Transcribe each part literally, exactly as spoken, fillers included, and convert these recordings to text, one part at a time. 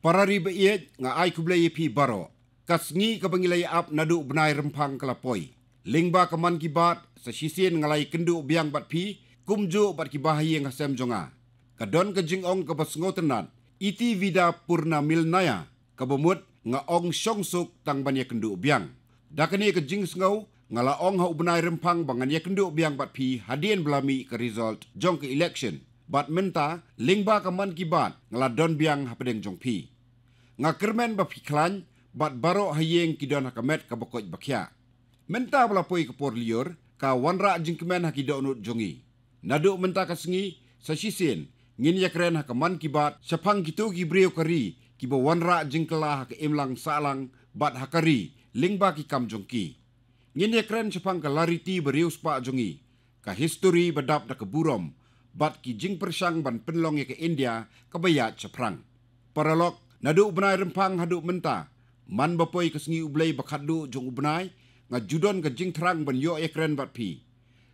Para ri ba ïeit, nga ai khublei ïa phi baroh. Ka sngi kaba ngi la ïa ap naduh u bnai Rymphang ka la poi. Lyngba ka Mann Ki Baat, sa shisien nga la ïa kynduh biang bad phi, kumjuh bad ki bahaïing hasem jong nga. Ka don ka jingong kaba sngewtynnat, Iti Vida Purnamilnaya, kaba mut nga ong shong suk tang ban ïa kynduh biang. Da kane ka jingsngew, nga la ong ha u bnai Rymphang ba ngan ïa kynduh biang bad phi hadien ba la mih ka result jong ka election. Bad mynta, lyngba ka Mann Ki Baat, nga la don biang hapdeng jong phi. Nga kyrmen ba phi khlaiñ, bad baroh ha ïing ki don ha ka met kaba koit ba khiah. Mynta ba la poi ka por lyiur, ka wanrah jingkmen ha ki dohnud jong ngi. Naduh mynta ka sngi, sa shisien, ngin ïa kren ha ka Mann Ki Baat shaphang kito ki briew ka ri, kiba wanrah jingkylla ha ka imlang sahlang bad ha ka ri, lyngba ki kam jong ki. Ngin ïa kren shaphang ka lariti ba riewspah jong ngi, ka histori ba dap da ka burom, bad ki jingpyrshang ban pynlong ïa ka India kaba ïaid shaphrang. Paralok, naduh u bnai Rymphang haduh mynta, man ba poi ka sngi U Blei ba khatduh jong u bnai, nga ju don ka jingthrang ban ïoh ïa kren bad phi.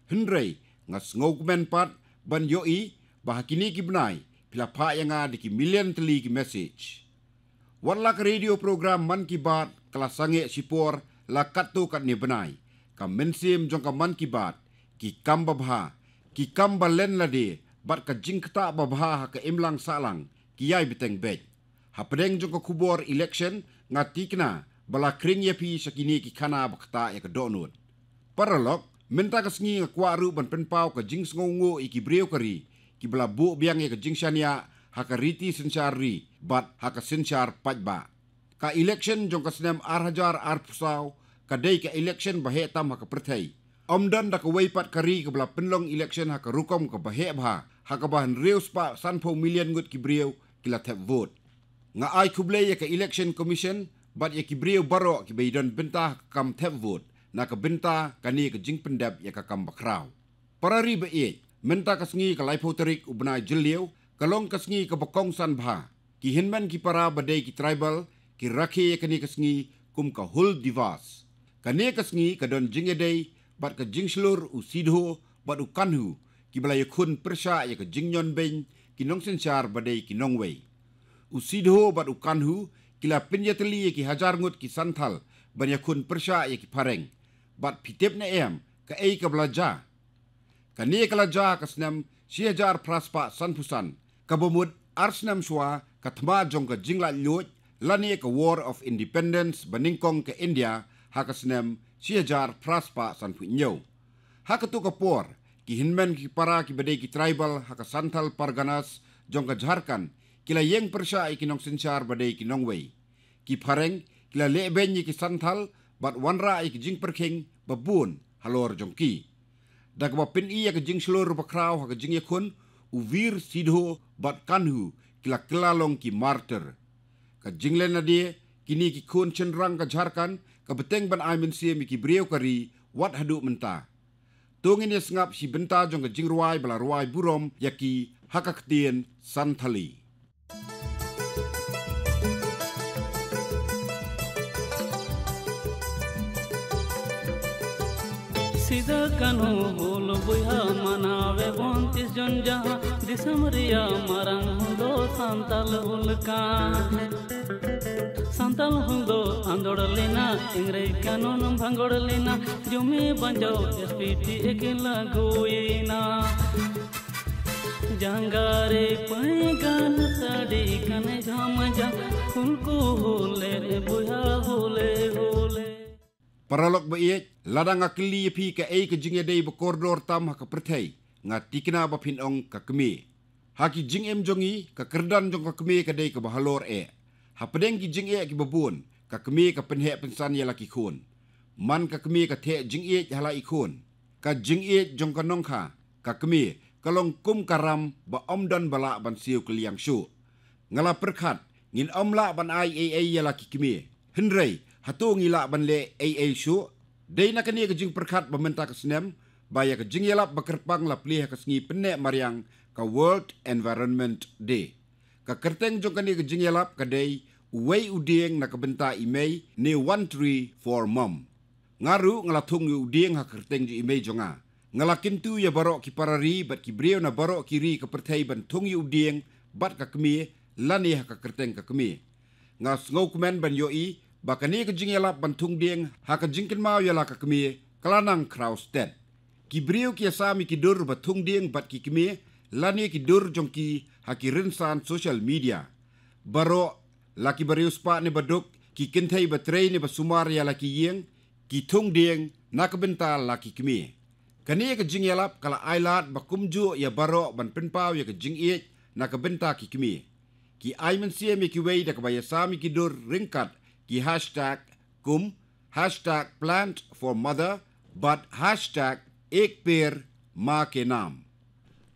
Hynrei, nga sngewkmen pat ban ïohi ba ha kine ki bnai, phi la phah ïa nga da ki million tylli ki message. Wat la ka radio program Mann Ki Baat ka la sangeh shipor la katto katne bnai, ka mynsiem jong ka Mann Ki Baat, ki kam babha, ki kam ba len lade, bad ka jingktah babha ha ka imlang sahlang, ki ïai bteng beit. Hapdeng jong ka khubor election, nga tikna ba la khring ïa phi sha kine ki khana ba ktah ïa ka dohnud. Paralok, mynta ka sngi nga kwah ruh ban pynpaw ka jingsngewnguh ïa ki briew ka ri, kiba la buh biang ïa ka jingshaniah ha ka riti synshar ri, bad ha ka synshar paidbah. Ka election jong ka snem ar hajar arphew saw, ka dei ka election ba heh tam ha ka pyrthei. Ym don da kawei pat ka ri kaba la pynlong election ha ka rukom kaba heh bha, ha kaba hynriew spah sanphew million ngut ki briew ki la thep vote. Nga ai khublei ïa ka Election Commission, bad ïa ki briew baroh kiba ïadon bynta ha ka kam thep vote, na ka bynta kane ka jingpyndep ïa ka kam bakhraw. Para ri ba ïeit, mynta ka sngi ka laiphew tarik u bnai Jylliew, ka long ka sngi kaba kongsan bha. Ki hynmen ki para ba dei ki tribal, ki rakhe ïa kane ka sngi kum ka Hul Divas. Kane ka sngi ka don jingïadei, bad ka jingshlur u Sidho, bad u Kanhu, kiba la ïakhun pyrshah ïa ka jingñion beiñ, ki nongsynshar ba dei ki nongwei. U Sidho bad u Kanhu, ki la pynïatylli ïa ki hajar ngut ki Santhal, ban ïakhun pyrshah ïa ki phareng. Bad phi tip ne em, kaei kaba la jia. Kane ka la jia ha ka snem shi hajar phra spah sanphew san, kaba mut ar snem shuwa ka thma jong ka jinglaitluid, lane ka War of Independence ba nyngkong ka India ha ka snem shi hajar phra spah sanphew hynñiew. Ha kato ka por, ki hynmen ki para kiba dei ki tribal ha ka Santhal Parganas jong ka Jharkhand, ki la ïeng pyrshah ïa ki nongsynshar ba dei ki nongwei. Ki phareng, ki la leh beiñ ïa ki Santhal, bad wanrah ïa ki jingpyrkhing ba bun halor jong ki. Da kaba pyni ïa ka jingshlur bakhraw ha ka jingïakhun, u Veer Sidho bad Kanhu, ki la kylla long ki martyr. Ka jingleh nadei, kine ki khun shynrang ka Jharkhand, ka bteng ban ai mynsiem ïa ki briew ka ri, wat haduh mynta. To ngin ïa sngap shi bynta jong ka jingrwai ba la rwai burom ïa ki ha ka ktien Santhali. ᱥᱤᱫᱟᱹ ᱠᱟᱹᱱᱦᱩ ᱦᱩᱞ ᱵᱚᱭᱦᱟ ᱢᱟᱱᱟᱣᱮ ᱵᱚᱱ ᱛᱤᱥ ᱡᱩᱱ ᱡᱟᱦᱟᱸ ᱫᱤᱥᱚᱢ ᱨᱮᱭᱟᱜ ᱢᱟᱨᱟᱝ ᱦᱩᱞ ᱫᱚ ᱥᱟᱱᱛᱟᱞ ᱦᱩᱞ ᱠᱟᱱ᱾ ᱥᱟᱱᱛᱟᱞ ᱦᱩᱞ ᱫᱚ ᱟᱸᱫᱳᱲ ᱞᱮᱱᱟ, ᱤᱝᱨᱮᱡᱽ ᱠᱟᱹᱱᱩᱱ ᱵᱷᱟᱸᱜᱚᱲ ᱞᱮᱱᱟ, ᱡᱩᱢᱤ ᱵᱟᱧᱪᱟᱣ ᱮᱥ ᱯᱤ ᱴᱤ ᱮᱠ ᱞᱟᱹᱜᱩᱭᱮᱱᱟ᱾ ᱡᱟᱸᱜᱟ ᱨᱮ ᱯᱟᱹᱭᱜᱟᱱ ᱥᱟᱰᱮ ᱠᱟᱱ ᱡᱷᱟᱢ ᱡᱷᱟᱢ, ᱦᱩᱞ ᱠᱚ ᱦᱩᱞ ᱞᱮᱫ ᱵᱚᱭᱦᱟ ᱦᱩᱞᱮ ᱦᱩᱞᱮ᱾ Paralok ba ïeit, lada nga kylli ïa phi kaei ka jingïadei ba kordor tam ha ka pyrthei, nga tikna ba phin ong ka kmie. Ha ki jingim jong ngi, ka kyrdan jong ka kmie ka dei kaba halor eh. Hapdeng ki jingeh kiba bun, ka kmie ka pynheh pynsan ïa la ki khun. Man ka kmie ka theh jingïeit ha la i khun. Ka jingïeit jong ka nongkha, ka kmie, ka long kum ka ram ba ym don ba lah ban siew kylliang shuh. Nga la pyrkhat, ngin ym lah ban ai ei ei ïa la ki kmie. Hynrei, hato ngi lah ban leh ei ei shuh? Dei na kane ka jingpyrkhat ba mynta ka snem, ba ïa ka jingïalap ba kyrpang la plie ha ka sngi pynneh mariang ka World Environment Day. Ka kyrteng jong kane ka jingïalap ka dei, uwei u dieng na ka bynta i mei, ne One Tree for Mom. Nga ruh nga la thung ïa u dieng ha ka kyrteng jong i mei jong nga. Nga la kyntu ïa baroh ki para ri bad ki briew na baroh ki ri ka pyrthei ban thung ïa u dieng bad ka kmie, lane ha ka kyrteng ka kmie. Nga sngewkmen ban ïohi ba kane ka jingïalap ban thung dieng ha ka jingkynmaw ïa la ka kmie ka la nang khraw stet. Ki briew ki ïasam ïa ki dur ba thung dieng bad ki kmie lane ki dur jong ki ha ki rynsan social media. Baroh, la ki bariewspah ne baduk, ki kynthei batrei ne basumar ïa la ki ïing, ki thung dieng na ka bynta la ki kmie. Kane ka jingïalap ka la ailad ba kumjuh ïa baroh ban pynpaw ïa ka jingïeit na ka bynta ki kmie. Ki ai mynsiem ïa kiwei da kaba ïasam ïa ki dur ryngkat ki hashtag kum hashtag plant for mother bad hashtag ek per maa ke naam.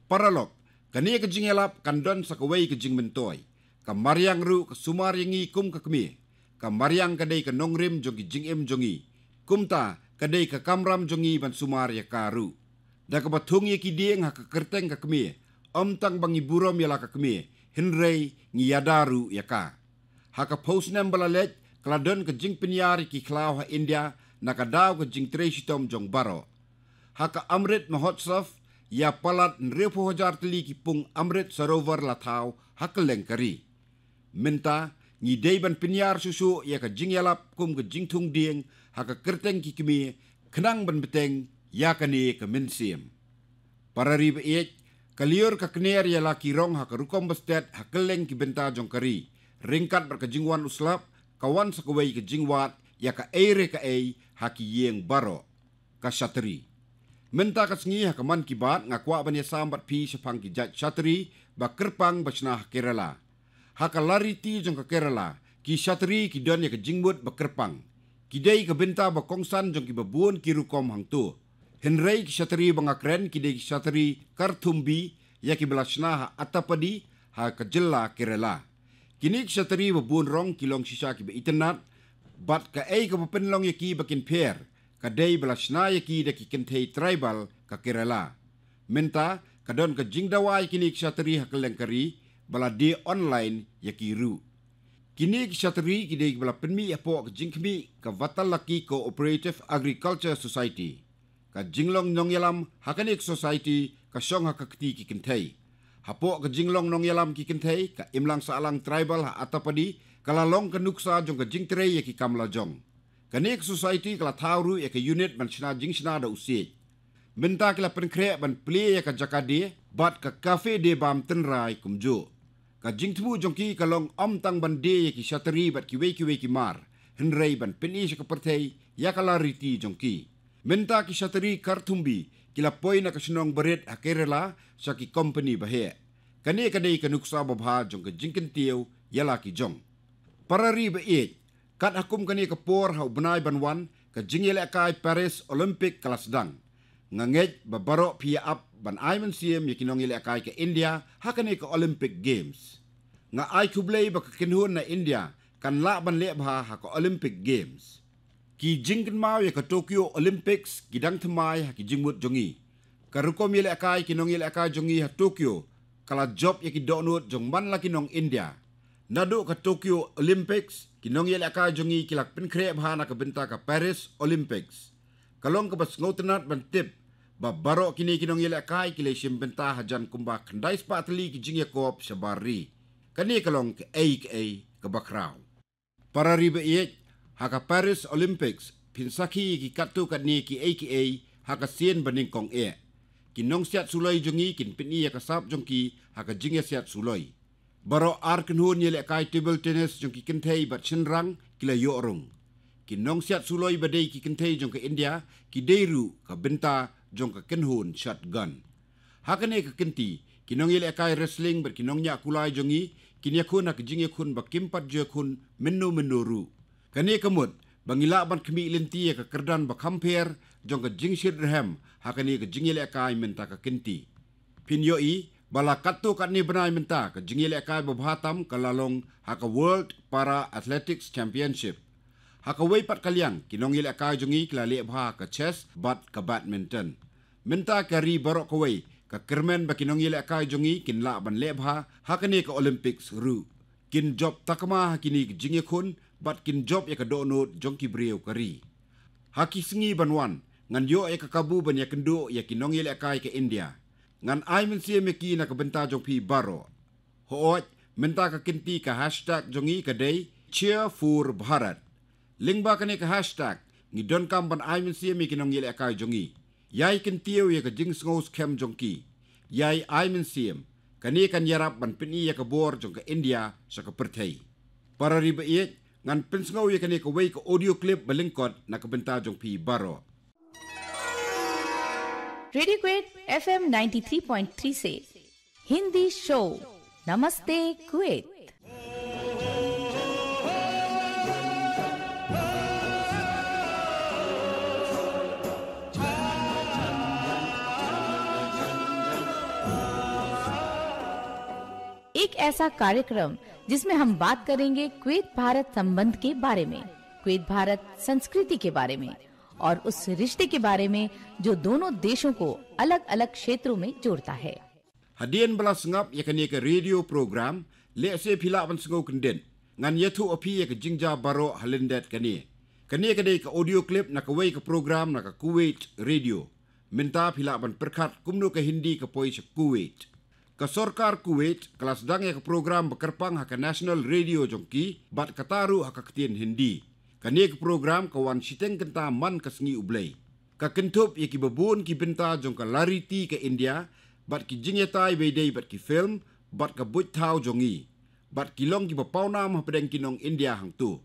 Paralok, kane ka jingïalap kan don sa kawei ka jingmyntoi. Ka mariang ruh ka sumar ïa ngi kum ka kmie. Ka mariang ka dei ka nongrim jong ki jingim jong ngi. Kumta ka dei ka kamram jong ngi ban sumar ïa ka ruh. Da kaba thung ïa ki dieng ha ka kyrteng ka kmie, ym tang ba ngi burom ïa la ka kmie, hynrei ngi ïada ruh ïa ka. Ha ka phew snem ba la leit, ka la don ka jingpynïar ïa ki khlaw ha India na ka daw ka jingtrei shitom jong baroh. Ha ka Amrit Mahotsav, ïa palat hynriewphew hajar tylli ki pung Amrit Sarovar la thaw ha kylleng ka ri. Mynta, ngi dei ban pynïar shuh shuh ïa ka jingïalap kum ka jingthung dieng ha ka kyrteng ki kmie, khnang ban bteng ïa kane ka mynsiem. Para ri ba ïeit, ka lyiur ka kner ïa la ki rong ha ka rukom ba stet ha kylleng ki bynta jong ka ri, ryngkat bad ka jingwan u slap, ka wan sa kawei ka jingwad ïa kaei re kaei ha ki ïing baroh. Ka shatri. Mynta ka sngi ha ka Mann Ki Baat nga kwah ban ïasam bad phi shaphang ki jait shatri ba kyrpang ba shna ha Kerala. Ha ka lariti jong ka Kerala, ki shatri ki don ïa ka jingmut ba kyrpang. Ki dei ka bynta ba kongsan jong ki babun ki rukom hangto. Hynrei ki shatri ba nga kren ki dei ki shatri Karthumbi, ïa kiba la shna ha Attappady, ha ka jylla Kerala. Kine ki shatri babun rong ki long shisha kiba itynnad, bad kaei kaba pynlong ïa ki ba kin pher, ka dei ba la shna ïa ki da ki kynthei tribal ka Kerala. Mynta, ka don ka jingdawa ïa kine ki shatri ha kylleng ka ri, ba la die online ïa ki ruh. Kine ki shatri ki dei kiba la pynmih hapoh ka jingkhmih ka Vattalakki Cooperative Agriculture Society. Ka jinglong nongïalam ha kane ka society ka shong ha ka kti ki kynthei. Hapoh ka jinglong nongïalam ki kynthei, ka Imlang Sahlang Tribal ha Attappady ka la long ka nuksa jong ka jingtrei ïa ki kam lajong. Kane ka society ka la thaw ruh ïa ka unit ban shna jingshna da u siej. Mynta ki la pynkhreh ban plie ïa ka jaka die bad ka cafe die bam tynrai kumjuh. Ka jingthmu jong ki ka long ym tang ban die ïa ki shatri bad kiwei kiwei ki mar, hynrei ban pyni sha ka pyrthei ïa ka lariti jong ki. Mynta ki shatri Karthumbi ki la poi na ka shnong barit ha Kerala sha ki kompani ba heh. Kane ka dei ka nuksa babha jong ka jingkyntiew ïa la ki jong. Para ri ba ïeit, kat ha kum kane ka por ha u bnai ban wan, ka jingïalehkai Paris Olympic ka la sdang. Nga ngeit ba baroh phi ïa ap ban ai mynsiem ïa ki nongïalehkai ka India ha kane ka Olympic Games. Nga ai khublei ba ka kynhun na India kan lah ban leh bha ha ka Olympic Games. Ki jingkynmaw ïa ka Tokyo Olympics ki dang thymmai ha ki jingmut jong ngi. Ka rukom ïalehkai ki nongïalehkai jong ngi ha Tokyo ka la jop ïa ki dohnud jong man la ki nong India. Naduh ka Tokyo Olympics, ki nongïalehkai jong ngi ki la pynkhreh bha na ka bynta ka Paris Olympics. Ka long kaba sngewtynnat ban tip ba baroh kine ki nongïalehkai ki la shim bynta hajan kumba khyndai spah tylli ki jingïakop shabar ri. Kane ka long kaei kaei kaba khraw. Para ri ba ïeit, ha ka Paris Olympics, phin sakhi ïa ki katto katne kiei kiei ha ka sien ba nyngkong eh. Ki nongsiat suloi jong ngi kin pyni ïa ka sap jong ki ha ka jingïasiat suloi. Baroh ar kynhun ïalehkai table tennis jong ki kynthei bad shynrang ki la ïoh rung. Ki nongsiat suloi ba dei ki kynthei jong ka India ki dei ruh ka bynta jong ka kynhun shotgun. Ha kane ka kynti, ki nongïalehkai wrestling bad ki nongñiah kulai jong ngi kin ïakhun ha ka jingïakhun ba kim pat ju ïakhun mynno mynno ruh. Kane ka mut ba ngi lah ban khmih lynti ïa ka kyrdan ba kham pher jong ka jingshit rhem ha kane ka jingïalehkai mynta ka kynti. Phin ïohi ba la katto katne bnai mynta ka jingïalehkai babha tam ka la long ha ka World Para Athletics Championship. Ha kawei pat ka liang, ki nongïalehkai jong ngi ki la leh bha ha ka chess bad ka badminton. Mynta ka ri baroh kawei ka kyrmen ba ki nongïalehkai jong ngi kin lah ban leh bha ha kane ka Olympics ruh. Kin jop takma ha kine ki jingïakhun bad kin jop ïa ka dohnud jong ki briew ka ri. Ha ki sngi ban wan, ngan ïoh ïa ka kabu ban ïakynduh ïa ki nongïalehkai ka India. Ngan ai mynsiem ïa ki na ka bynta jong phi baroh. Hooid, mynta ka kynti ka hashtag jong ngi ka dei Cheer for Bharat. Lyngba kane ka hashtag, ngi donkam ban ai mynsiem ïa ki nongïalehkai jong ngi. Ïai kyntiew ïa ka jingsngew skhem jong ki. Ïai ai mynsiem. Kane kan ïarap ban pyni ïa ka bor jong ka India sha ka pyrthei. Para ri ba ïeit, ngan pynsngew ïa kane kawei ka audio clip ba lyngkot na ka bynta jong phi baroh. Radio क्वेट FM ninety three point three से हिंदी शो नमस्ते कुवैत। एक ऐसा कार्यक्रम जिसमें हम बात करेंगे कुवैत भारत संबंध के बारे में, कुवैत भारत संस्कृति के बारे में और उस रिश्ते के बारे में जो दोनों देशों को अलग-अलग क्षेत्रों में जोड़ता है। Hadien ba la sngap ïa kane ka radio program, lehse phi lah ban sngew kyndit. Ngan ïathuh ïa phi ïa ka jingjia baroh ha lyndet kane. Kane ka dei ka audio clip na kawei ka program na ka Kuwait Radio. Mynta phi lah ban pyrkhat kumno ka Hindi ka poi sha Kuwait. Ka sorkar Kuwait ka la sdang ïa ka program ba kyrpang ha ka National Radio jong ki, bad kata ruh ha ka ktien Hindi. Kane ka program ka wan shiteng kynta man ka sngi U Blei. Ka kynthup ïa kiba bun ki bynta jong ka lariti ka India, bad ki jingïatai ba ïadei bad ki film, bad ka buit thaw jong ngi. Bad ki long kiba pawnam hapdeng ki nong India hangto.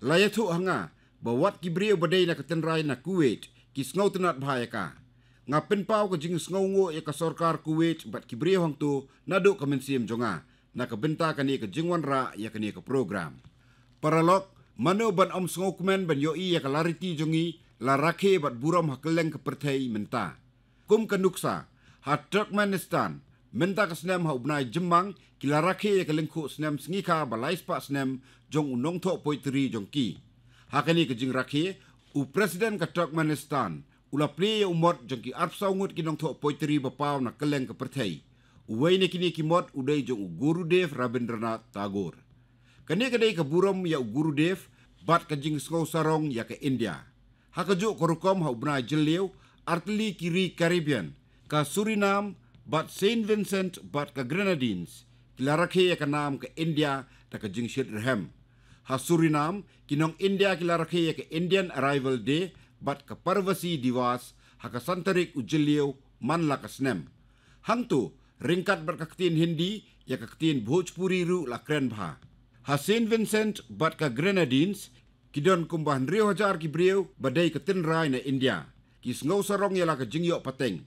La ïathuh ha nga, ba wat ki briew ba dei na ka tynrai na Kuwait, ki sngewtynnad bha ïa ka. Nga pynpaw ka jingsngewnguh ïa ka sorkar Kuwait bad ki briew hangto naduh ka mynsiem jong nga, na ka bynta kane ka jingwanrah ïa kane ka program. Paralok, mano ban ym sngewkmen ban ïohi ïa ka lariti jong ngi, la rakhe bad burom ha kylleng ka pyrthei mynta. Kum ka nuksa, ha Turkmenistan, mynta ka snem ha u bnai Jymmang, ki la rakhe ïa ka lyngkhuh snem sngikha ba laispah snem jong u nongthoh poetry jong ki. Ha kane ka jingrakhe, u President ka Turkmenistan, u la plie ïa u mot jong ki arphew saw ngut ki nongthoh poetry ba paw na kylleng ka pyrthei. Uwei na kine ki mot u dei jong u Gurudev Rabindranath Tagore. Kane ka dei ka burom ïa u Gurudev, bad ka jingsngew sarong ïa ka India. Ha kajuh ka rukom ha u bnai Jylliew, artylli ki ri Caribbean, ka Suriname, bad Saint Vincent, bad ka Grenadines, ki la rakhe ïa ka nam ka India da ka jingshitrhem. Ha Suriname, ki nong India ki la rakhe ïa ka Indian Arrival Day, bad ka Parvasi Diwas, ha ka san tarik u Jylliew, man la ka snem. Hangto, ryngkat bad ka ktien Hindi, ïa ka ktien Bhojpuri ruh la kren bha. Ha Saint Vincent, bad ka Grenadines, ki don kumba hynriew hajar ki briew ba dei ka tynrai na India. Ki sngew sarong ïa la ka jingïoh pateng.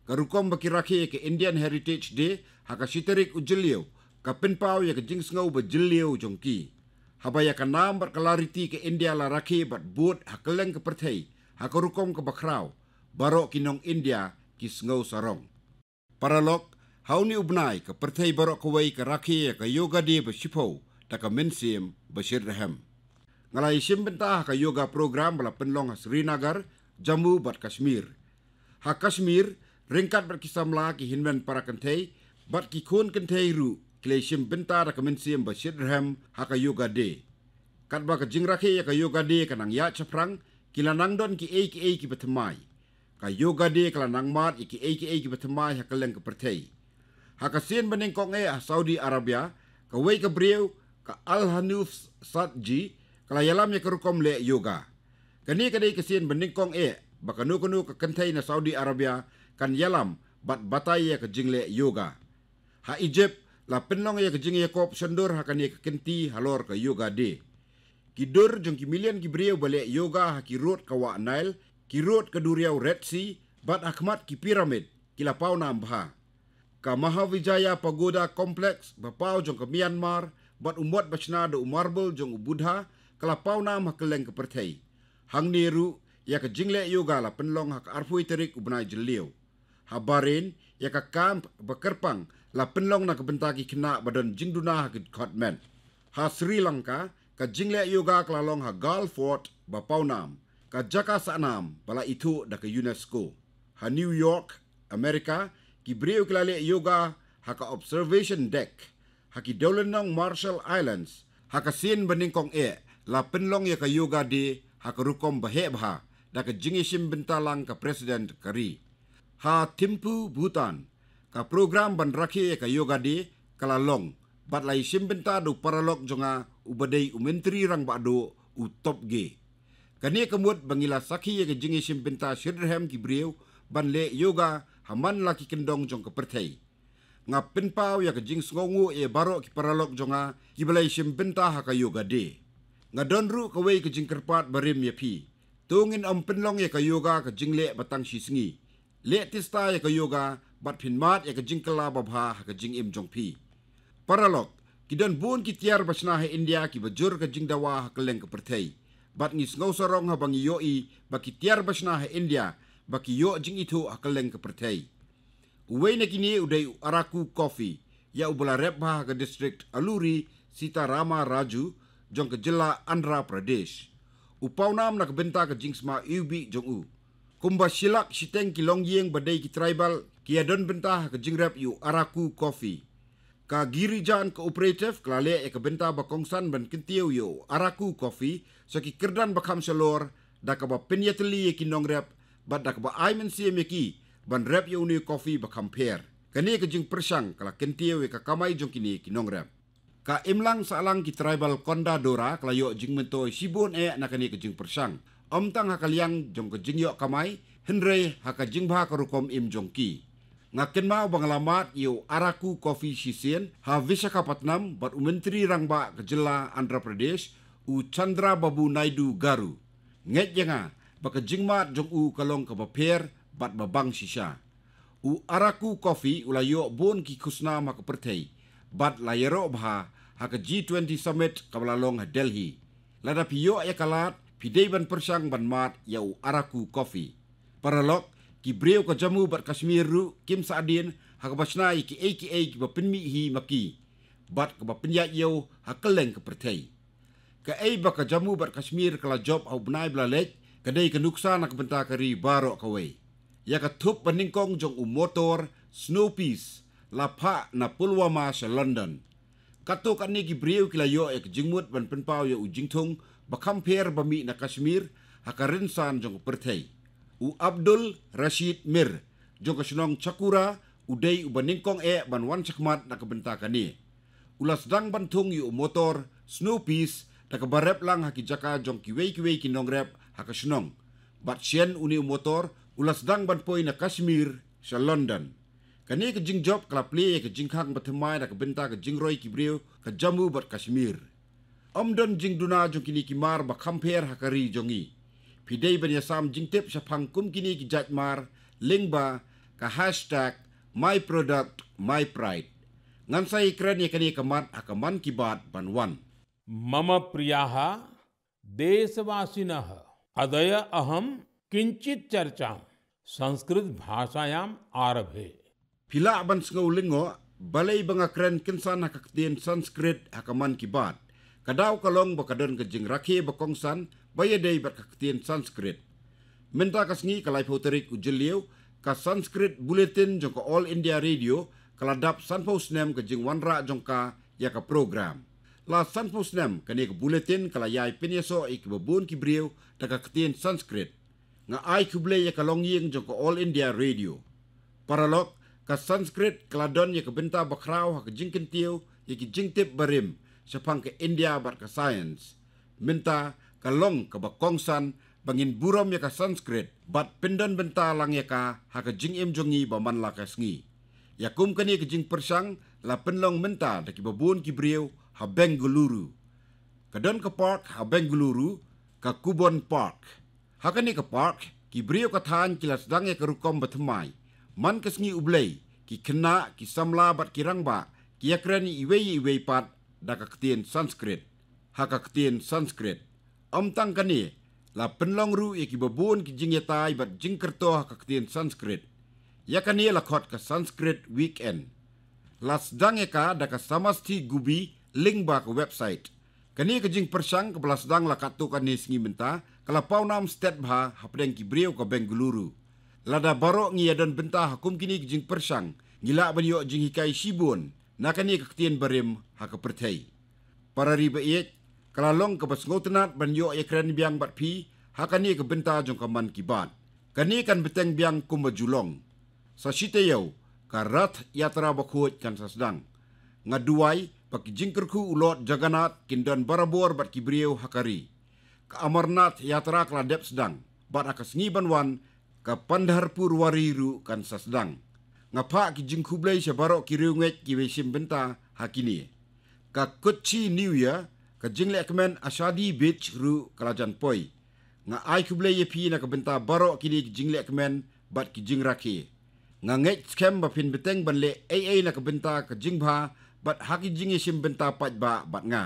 Ka rukom ba ki rakhe ïa ka Indian Heritage Day, ha ka shi tarik u Jylliew, ka pynpaw ïa ka jingsngew ba Jylliew jong ki. Haba ïa ka nam bad ka lariti ka India la rakhe bad bud ha kylleng ka pyrthei, ha ka rukom kaba khraw, baroh ki nong India, ki sngew sarong. Paralok, ha une u bnai, ka pyrthei baroh kawei ka rakhe ïa ka Yoga Day ba shiphew, da ka mynsiem ba shitrhem. Nga la ïashim bynta ha ka yoga program ba la pynlong ha Srinagar, Jammu bad Kashmir. Ha Kashmir, ryngkat bad ki samla ki hynmen para kynthei, bad ki khun kynthei ruh, ki la ïashim bynta da ka mynsiem ba shitrhem ha ka Yoga Day. Katba ka jingrakhe ïa ka Yoga Day ka nang ïaid shaphrang, ki la nang don kiei kiei kiba thymmai. Ka Yoga Day ka la nang mad ïa kiei kiei kiba thymmai ha kylleng ka pyrthei. Ha ka sien ba nyngkong eh ha Saudi Arabia, kawei ka briew, ka Alhanuf Sadji, ka la ïalam ïa ka rukom leh yoga. Kane ka dei ka sien ba nyngkong eh, ba kano kano ka kynthei na Saudi Arabia, kan ïalam, bad batai ïa ka jingleh yoga. Ha Egypt, la pynlong ïa ka jingïakop shondur ha kane ka kynti halor ka Yoga Day. Ki dur jong ki million ki briew ba leh yoga ha ki rud ka wah Nile, ki rud ka duriaw Red Sea, bad ha khmat ki pyramid, ki la pawnam bha. Ka Mahavijaya Pagoda Complex, ba paw jong ka Myanmar, bad u mot ba shna da u marble jong u Buddha, ka la pawnam ha kylleng ka pyrthei. Hangne ruh, ïa ka jingleh yoga la pynlong ha ka arphew tarik u bnai Jylliew. Ha Bahrain, ïa ka camp ba kyrpang, la pynlong na ka bynta ki khynnah ba don jingduna ha ki dkhot met. Ha Sri Lanka, ka jingleh yoga ka la long ha Gal Fort ba pawnam, ka jaka sahnam ba la ithuh da ka UNESCO. Ha New York, America, ki briew ki la leh yoga ha ka observation deck. Ha ki dewlynnong Marshall Islands, ha ka sien ba nyngkong eh, la pynlong ïa ka Yoga Day, ha ka rukom ba heh bha, da ka jingïashim bynta lang ka President ka ri. Ha Thimphu, Bhutan, ka program ban rakhe ïa ka Yoga Day, ka la long, Bad la ïashim bynta da u paralok jong nga uba dei u Myntri Rangbah Duh, u Topge. Kane ka mut ba ngi la sakhi ïa ka jingïashim bynta shitrhem ki briew ban leh yoga ha man la ki kyndong jong ka pyrthei. Nga pynpaw ïa ka jingsngewnguh ïa baroh ki paralok jong nga kiba la ïashim bynta ha ka Yoga Day. Nga don ruh kawei ka jingkyrpad barim ïa phi. To ngin ym pynlong ïa ka yoga ka jingleh ba tang shi sngi. Leh tista ïa ka yoga bad phin mad ïa ka jingkylla babha ha ka jingim jong phi. Paralok, ki don bun ki tiar bashna ha India kiba jur ka jingdawa ha kylleng ka pyrthei. Bad ngi sngewsarong haba ngi ïohi ba ki tiar bashna ha India ba ki ïoh jingithuh ha kylleng ka pyrthei. Uwei na kine u dei u Araku Coffee, ïa uba la rep bha ha ka district Alluri Sitarama Raju, jong ka jylla Andhra Pradesh. U pawnam na ka bynta ka jingsma iwbih jong u. Kumba shilak shiteng ki longïing ba dei ki tribal ki ïadon bynta ha ka jingrep ïa u Araku Coffee. Ka Girijan Cooperative ka la leh ïa ka bynta ba kongsan ban kyntiew ïa u Araku Coffee sha ki kyrdan ba kham shalor, da kaba pynïatylli ïa ki nongrep bad da kaba ai mynsiem ïa ki ban rep ïa une u coffee ba kham pher. Kane ka jingpyrshang ka la kyntiew ïa ka kamai jong kine ki nongrep. Ka imlang sahlang ki tribal Konda Dora ka la ïoh jingmyntoi shibun eh na kane ka jingpyrshang. Ym tang ha ka liang jong ka jingïoh kamai, hynrei ha ka jingbha ka rukom im jong ki. Nga kynmaw ba nga la mad ïa u Araku Coffee shisien ha Visakhapatnam bad u Myntri Rangbah ka jylla Andhra Pradesh, u Chandrababu Naidu Garu. Ngeit ïa nga ba ka jingmad jong u ka long kaba pher bad ba bang shisha. U Araku Coffee u la ïoh bun ki khusnam ha ka pyrthei bad la ïaroh bha ha ka G twenty Summit kaba la long ha Delhi. Lada phi ïoh ïa ka lad, phi dei ban pyrshang ban mad ïa u Araku Coffee. Paralok, ki briew ka Jammu bad Kashmir ruh kim sahdien ha kaba shna ïa kiei kiei kiba pynmih hi ma ki bad kaba pynïaid ïew ha kylleng ka pyrthei. Kaei ba ka Jammu bad Kashmir ka la jop ha u bnai ba la leit ka dei ka nuksa na ka bynta ka ri baroh kawei. Ïa ka thup ba nyngkong jong u motor Snow Peas la phah na Pulwama sha London. Katto katne ki briew ki la ïoh ïa ka jingmut ban pynpaw ïa u jingthung ba kham pher ba mih na Kashmir ha ka rynsan jong ka pyrthei. U Abdul Rashid Mir jong ka shnong Chakura u dei uba nyngkong eh ban wan shakhmat na ka bynta kane. U la sdang ban thung ïa u motor Snow Peas da kaba rep lang ha ki jaka jong kiwei kiwei ki nongrep ha ka shnong. Bad shen une u motor u la sdang ban poi na Kashmir sha London. Kane ka jingjop ka la plie ïa ka jingkhang ba thymmai na ka bynta ka jingroi ki briew ka Jammu bad Kashmir. Ym don jingduna jong kine ki mar ba kham pher ha ka ri jong ngi. Phi dei ban ïasam jingtip shaphang kum kine ki jait mar lyngba ka hashtag my product my pride. Ngan sa ïakren ïa kane ka mat ha ka Mann Ki Baat ban wan. मम प्रियाः देशवासिनः, अद्य अहं किञ्चित् चर्चां संस्कृतभाषायाम् आरभे। Phi lah ban sngew lyngngoh balei ba nga kren kynsan ha ka ktien Sanskrit ha ka Mann Ki Baat. Ka daw ka long ba ka don ka jingrakhe ba kongsan ba ïadei bad ka ktien Sanskrit. Mynta ka sngi ka laiphew tarik u Jylliew, ka Sanskrit Bulletin jong ka All India Radio ka la dap sanphew snem ka jingwanrah jong ka ïa ka program. La sanphew snem kane ka bulletin ka la ïai pynïasoh ïa kiba bun ki briew da ka ktien Sanskrit. Nga ai khublei ïa ka longïing jong ka All India Radio. Paralok, ka Sanskrit ka la don ïa ka bynta bakhraw ha ka jingkyntiew ïa ki jingtip barim shaphang ka India bad ka science. Mynta ka long kaba kongsan ba ngin burom ïa ka Sanskrit bad pyndon bynta lang ïa ka ha ka jingim jong ngi ba man la ka sngi. Ïa kum kane ka jingpyrshang la pynlong mynta da kiba bun ki briew ha Bengaluru. Ka don ka park ha Bengaluru, ka Cubbon Park. Ha kane ka park, ki briew ka thaiñ ki la sdang ïa ka rukom ba thymmai. Man ka sngi U Blei, ki khynnah, ki samla bad ki rangbah ki ïakren ïa iwei ïa iwei pat da ka ktien Sanskrit. Ha ka ktien Sanskrit. Ym tang kane, la pynlong ruh ïa kiba bun ki jingïatai bad jingkyrto ha ka ktien Sanskrit. Ïa kane la khot ka Sanskrit Weekend. La sdang ïa ka da ka Samastigubi lyngba ka website. Kane ka jingpyrshang kaba la sdang la katto katne sngi mynta ka la pawnam stet bha hapdeng ki briew ka Bengaluru. Lada baroh ngi ïadon bynta ha kum kine ki jingpyrshang, ngi lah ban ïoh jinghikai shibun na kane ka ktien barim ha ka pyrthei. Para ri ba ïeit, ka la long kaba sngewtynnat ban ïoh ïakren biang bad phi ha kane ka bynta jong ka Mann Ki Baat. Kane kan bteng biang kumba ju long. Sa shi taïew, ka Rath Yatra bakhuid kan sa sdang. Nga duwai ba ki jingkyrkhu u Lord Jagannath kin don barabor bad ki briew ha ka ri. Ka Amarnath Yatra ka la dep sdang, bad ha ka sngi ban wan, ka Pandharpur Wari ruh kan sa sdang. Nga phah ki jingkhublei sha baroh ki riewngeit kiwei shim bynta ha kine. Ka Kutchi New Year, ka jinglehkmen Ashadi Beach ruh ka la jan poi. Nga ai khublei ïa phi na ka bynta baroh kine ki jinglehkmen bad ki jingrakhe. Nga ngeit skhem ba phin bteng ban leh ei ei na ka bynta ka jingbha bad ha ki jingïashim bynta paidbah bad nga.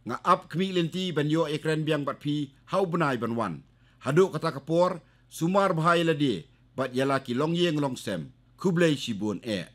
Nga ap khmih lynti ban ïoh ïakren biang bad phi ha u bnai ban wan. Haduh kata ka por, sumar bha ïa lade bad ïa la ki longïing longsem. Khublei shibun eh.